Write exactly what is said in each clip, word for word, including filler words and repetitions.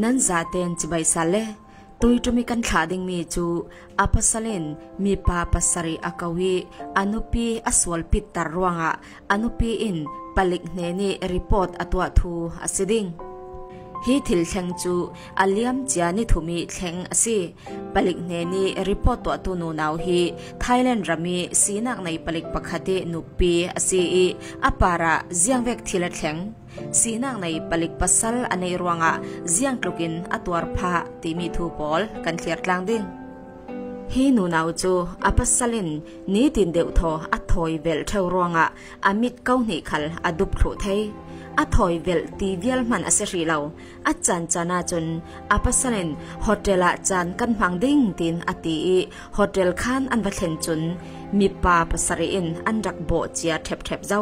Nan zaten chibai sa le, tui tumi kan thlah dingmi cu a pasal in mipa pasarih a ko ih a nupi a sualpit tar ruangah a nupi in palik hnenih report a tuah thu a si ding. Hi thil thleng cu a liam cia ni thum ih thleng a si. Palik hnenih report tuahtu nunau hi Thailand ram ih sinak nei palik pakhat ih nupi a si ih a parah ziangvek thil a thleng, sinak nei palik pasal a neih ruangah ziangtlukin a tuar phah timi thu pawl kan thlir tlang ding. Hi nunau cu a pasal in nitin deuhthaw a thawi velh ṭheu ruangah a mit ko hnih khal a dup thluh thei. A thawi velh ti vial hman a si hrih lo. A caan caan ahcun a pasal in hotel ah caan kan hmang ding tiin a ti ih hotel khan an va thlen cun mipa pasarih in an rak bawh cia ṭhepṭhep zo.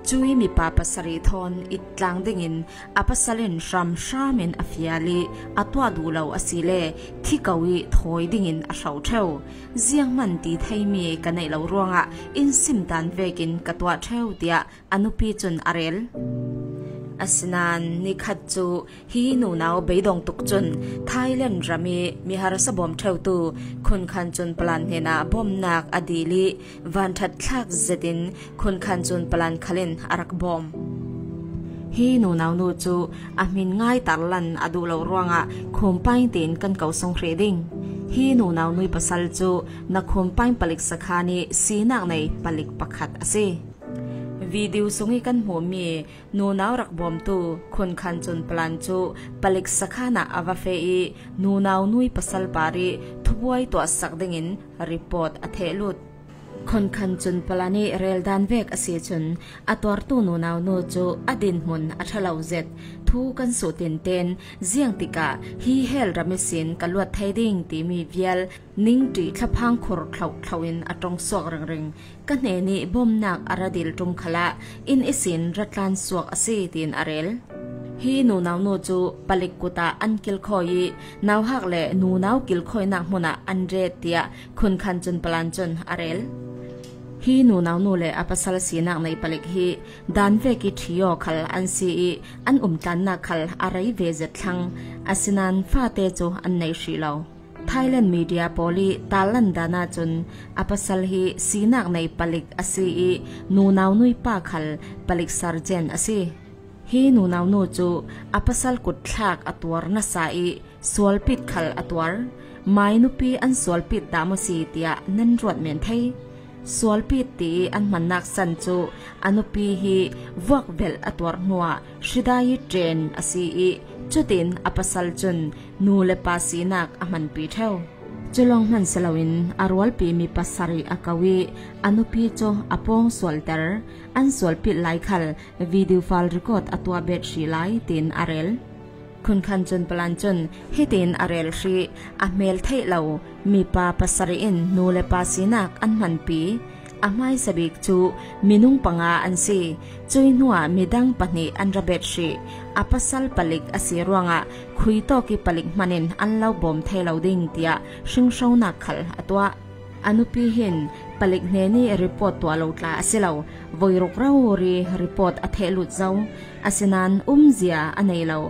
Cui mipa pasarih thawn it tlang dingin a pasal in hramhram in a fial ih a tuah duh lo asile thi ko ih thawi dingin a hro ṭheu. Zianghman ti theimi ka neih lo ruangah in sim dan vekin ka tuah ṭheu, tiah a nupi cun a rel. Asinain nikhat cu hi nunau beidong tuk cun Thailand ram ih mi harsa bawm ṭheutu Khun Khan Cun Palan hnenah bawmnak a dil ih vanṭhat thlak zetin Khun Khan Cun Palan khal in a rak bawm. Hi nunau nu cu a hmin ngai tarlan a duh lo ruangah Khum Paing tiin kan ko sung hrih ding. Hi nunau nui pasal cu na Khum Paing palik sakhan ih sinak nei palik pakhat a si. Video sungih kan hmuhmi nunau rak bawmtu Khun Khan Cun Palan cu palik sakhan ah a va feh ih nunau nui pasal par ih thubuai tuahsak dingin report a theh lut. Khun Khan Cun Palan ih rel dan vek a si cun a tuartu nunau nu cu a dinhmun a ṭha lo zet. Thu kan suh tinten ziangtikah hi hell ram ihsin ka luat thei ding timi vial ningṭih thlaphang khur thlohthlo in a ṭong suak ringring. Ka hnenih bawmnak a ra dil ṭum khalah inn ihsin ra tlan suak a si, tiin a rel. Hi nunau nu cu palik kut ah an kilkhawi ih nauhak le nunau kilkhawinak hmun ah an ret, tiah Khun Khan Cun Palan cun a rel. Hi nunau nu le a pasal sinak nei palik hi dan vek ih ṭhi aw khal an si ih an umtlannak khal a rei ve zet thlang. Asinain fate cu an nei hrih lo. Thailand media pawl ih tarlan dan ahcun a pasal hi sinak nei palik a si ih nunau nui pa khal palik sergeant a si. Hi nunau nu cu a pasal kutthlak a tuar nasa ih sualpit khal a tuar. Mai nupi an sualpit dah maw si tiah nan ruat men thei. Sualpit ti ih an hmannak san cu a nupi hi vuak velh a tuar hnuah hridai ih ṭen a si ih cutin a pasal cun nu le pa sinak a hmanpi ṭheu. Cu lawng hman si loin a rualpi mi pasarih a ko ih a nupi cu a pawng sualter, an sualpit lai khal video file record a tuah bet hrih lai, tiin a rel. Khun Khan Cun Palan cun hitin a rel hrih, a hmel theih lo mipa pasarih in nu le pa sinak an hmanpi. A hmaisa bik cu minung panga an si. Cui hnuah midang pahnih an ra bet hrih. A pasal palik a si ruangah khui tawk ih palik hman in an lo bawm thei lo ding, tiah hringhronak khal a tuah. A nupi hin palik hnenih report tuah lo tla a si lo, voi ruk rori report a theh lut zo. Asinain umzia a nei lo.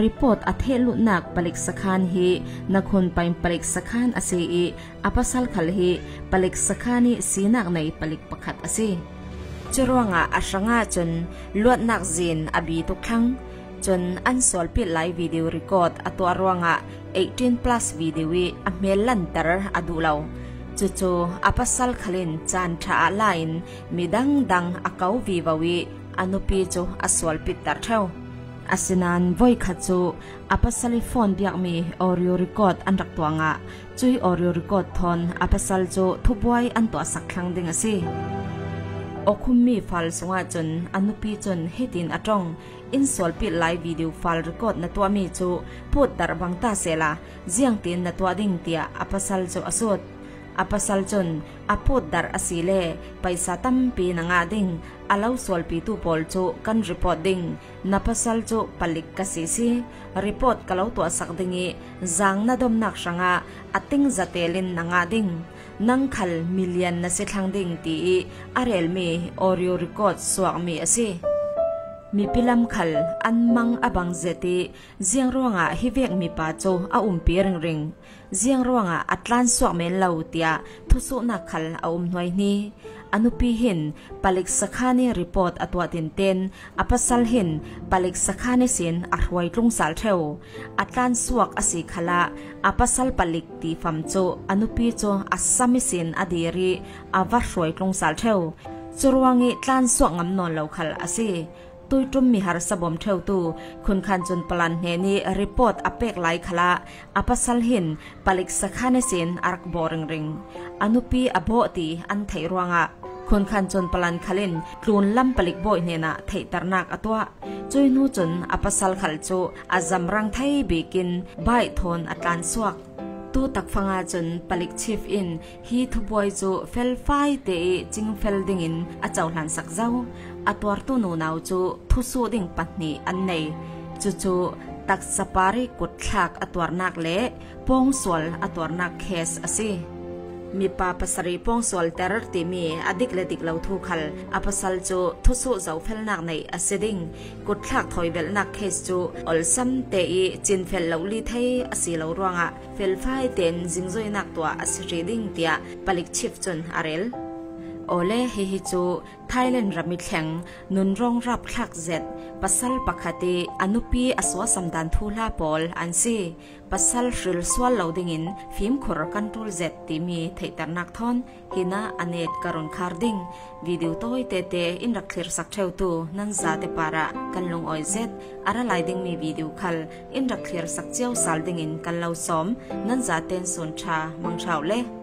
Report a theh lutnak palik sakhan hi Nakhun Paing palik sakhan a si ih a pasal khal hi palik sakhan ih sinak nei palik pakhat a si. Curuangah a hrangah cun luatnak zin a bi tuk thlang. Cun an sualpit lai video record a tuah ruangah eighteen plus video ih a hmel lanter a duh lo. Cucu a pasal khal in caan ṭha ah la in midang dang a ko vivo ih a nupi cu a sualpitter ṭheu. Asinain voikhat cu a pasal ih phone biakmi audio record an rak tuah ngah. Cui audio record thawn a pasal cu thubuai an tuahsak thlang ding a si. Awkhummi file sungah cun a nupi cun hitin a ṭong, in sualpit lai video file record na tuahmi cu putdarh bang ta sehla ziangtin na tuah ding, tiah a pasal cu a sut. A pasal cun a putdarh asile paisa tampi na ngah ding, a lo sualpitu pawl cu kan report ding. Na pasal cu palik ka si si, report ka lo tuahsak ding ih zang na domnak hrangah a ting zatel in na ngah ding. Nang khal milian na si thlang ding, ti ih a relmi audio record suakmi a si. Mipi lam khal an mang a bang zet ih, ziang ruangah hivek mipa cu a umpi ringring, ziang ruangah a tlansuak men lo tiah thusuhnak khal a um hnuaihni. A nupi hin palik sakhan ih report a tuah tinten a pasal hin palik sakhan ihsin a hruai tlung sal ṭheu. A tlansuak a si khalah a pasal palik tifam cu a nupi cu a sam ihsin a dir ih a va hruai tlung sal ṭheu. Curuangih tlansuak ngam nawn lo khal a si. Tuiṭum mi harsa bawm ṭheutu Khunkhan Cun Palan hnenih report a pek lai khalah a pasal hin palik sakhan ihsin a rak bawh ringring. A nupi a bawh ti an theih ruangah Khunkhan Cun Palan khal in tlunlam palik bawi hnenah theihternak a tuah. Cuih hnu cun a pasal khal cu a zamrang thei bikin bike thawn a tlansuak. Tu takfang ahcun palik chief in hi thubuai cu felfai te ih cingfel dingin a cohlansak zo. A tuartu nunau cu thusuh ding pahnih an nei. Cucu taksa par ih kutthlak a tuarnak le pawngsual a tuarnak case a si. Mipa pasarih pawngsualter timi a dik le dik lo thu khal a pasal cu thusuh zohfelnak neih a si ding. Kutthlak thawivelhnak case cu olsam te ih cinfel lohli thei a si lo ruangah felfai tein zingzoinak tuah a si hrih ding, tiah palik chief cun a rel. Awle, hihi cu Thailand ram ih thleng nunrawng rapthlak zet pasal pakhat ih a nupi a suahsam dan thuhla pawl an si. Pasal hril sual lo dingin fimkhur kan ṭul zet timi theihternak thawn hinah a net ka run khar ding. Video tawi tete in rak thlirsak ṭheutu nan zate parah kan lungawi zet. A ra lai dingmi video khal in rak thlirsak cio sal dingin kan lo sawm. Nan zaten sun ṭha, mangṭha uh le.